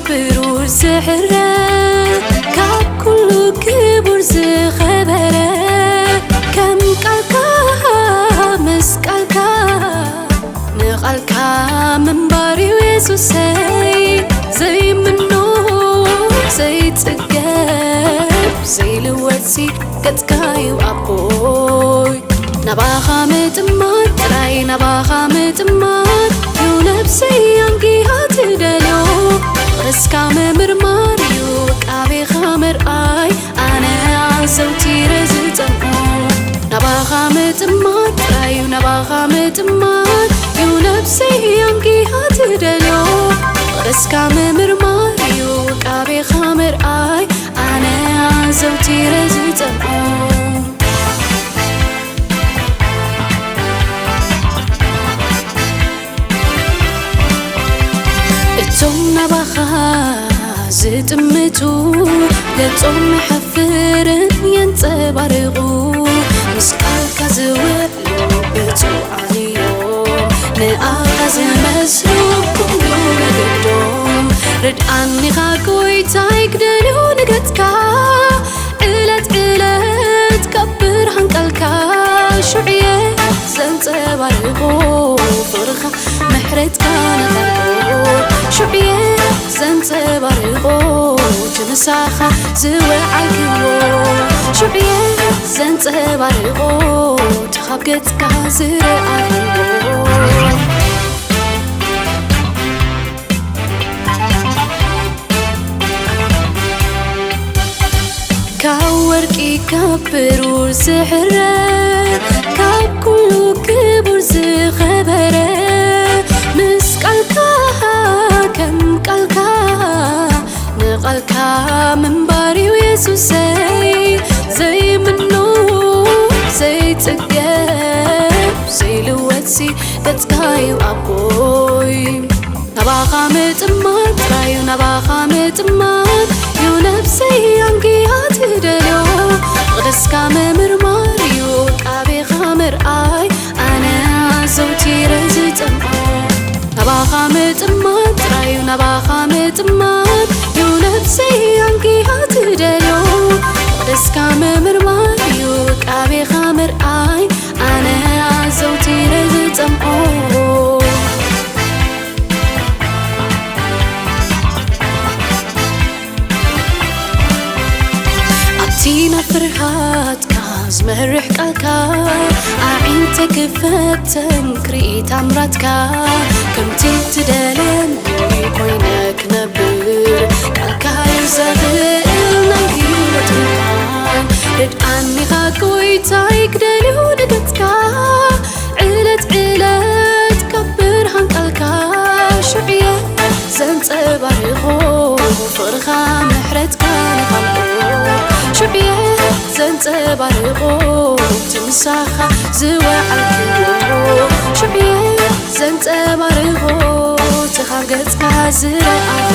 ብሩር ዝሕረ ካብ ኩሉ ክቡር ዝኸበረ ከም ቃልካ ምስ ቃልካ ንቓልካ ምንባር እዩ የሱሰይ ዘይምኖ ዘይጽገብ ዘይልወጥሲ ገጽካ እዩ ኣቦይ ናባኻ ምጥማት ጥራይ ናባኻ ምጥማት እዩ ነብሰይ ኣንጊሃ ትደልዮ ርእስካ ምምርማር እዩ ቃቤኻ ምርኣይ ኣነ ኣዘውቲረ ዝጠምዖ ናባኻ ምጥማት ጥራይ እዩ ናባኻ ምጥማት እዩ ነብሰይ ኣንጊሃ ትደልዮ ርእስካ ምምርማር እዩ ቃቤኻ ምርኣይ ኣነ ኣዘውቲረ ዝጠምዖ እቶም ናባኻ ዝጥምቱ ገጾም ይሓፍርን የንጸባርቑ ምስ ቃልካ ዝውዕሉ ብፁዓን እዮም ንኣኻ ዝመስሉ ኩሉ መገዶም ርድኣኒኻ ጎይታይ ክደልዩ ንገጽካ ዕለት ዕለት ካብ ብርሃን ቃልካ ሽዑየ ዘንጸባርቑ ፍቕርኻ ምሕረትካ ንኸልቁ ሽዑየ ዘንጸባርቑ እቲ ምሳኻ ዝወዓልክዎ ሽዑየ ዘንጸባርቑ እቲ ካብ ገጽካ ዝረኣኽዎ ካብ ወርቂ ካብ ብሩር ዝሕረ ካብ ኩሉ ክቡር ዝኸበረ ምስ ቃልካ ከም ቃልካ ንቓልካ ምንባር እዩ የሱሰይ ዘይምኖ ዘይጽገብ ዘይልወጥሲ ገጽካ እዩ ኣቦይ ናባኻ ምጥማት ጥራዩ ናባኻ ምጥማት እዩ ነብሰይ ኣንጊሃ ትደልዮ መቕደስካ ምምርማር እዩ ቃቤኻ ምርኣይ ኣነ ኣዘውቲረ ዝጠምዖ ናባኻ ምጥማት ጥራዩ ናባኻ ምጥማት እዩ ነብሰይ ኣንጊሃ ትደልዮ መቕደስካ ምምርማር እዩ ቃቤኻ ምርኣይ ኣነ ኣዘውቲረ ዝጠምዖ ኣብቲ ናብ ፍርሃትካ ዝመርሕ ቃልካ ኣዒንተ ክፈተን ክርኢ ታምራትካ ከምቲ ትደለኒ ኮይነ ክነብር ቃልካ እዩ ዘኽእል ናይ ህይወት ብርሃን ርድኣኒኻ ጎይታይ ክደልዩ ንገጽካ ዕለት ዕለት ካብ ብርሃን ቃልካ ሽዑየ ዘንጸባርቑ ፍቕርኻ ምሕረትካ ንኻልኦ ሽዑየ ዘንጸባርቑ እቲ ምሳኻ ዝወዓልክዎ ሽዑየ ዘንጸባርቑ እቲ ካብ ገጽካ ዝረኣ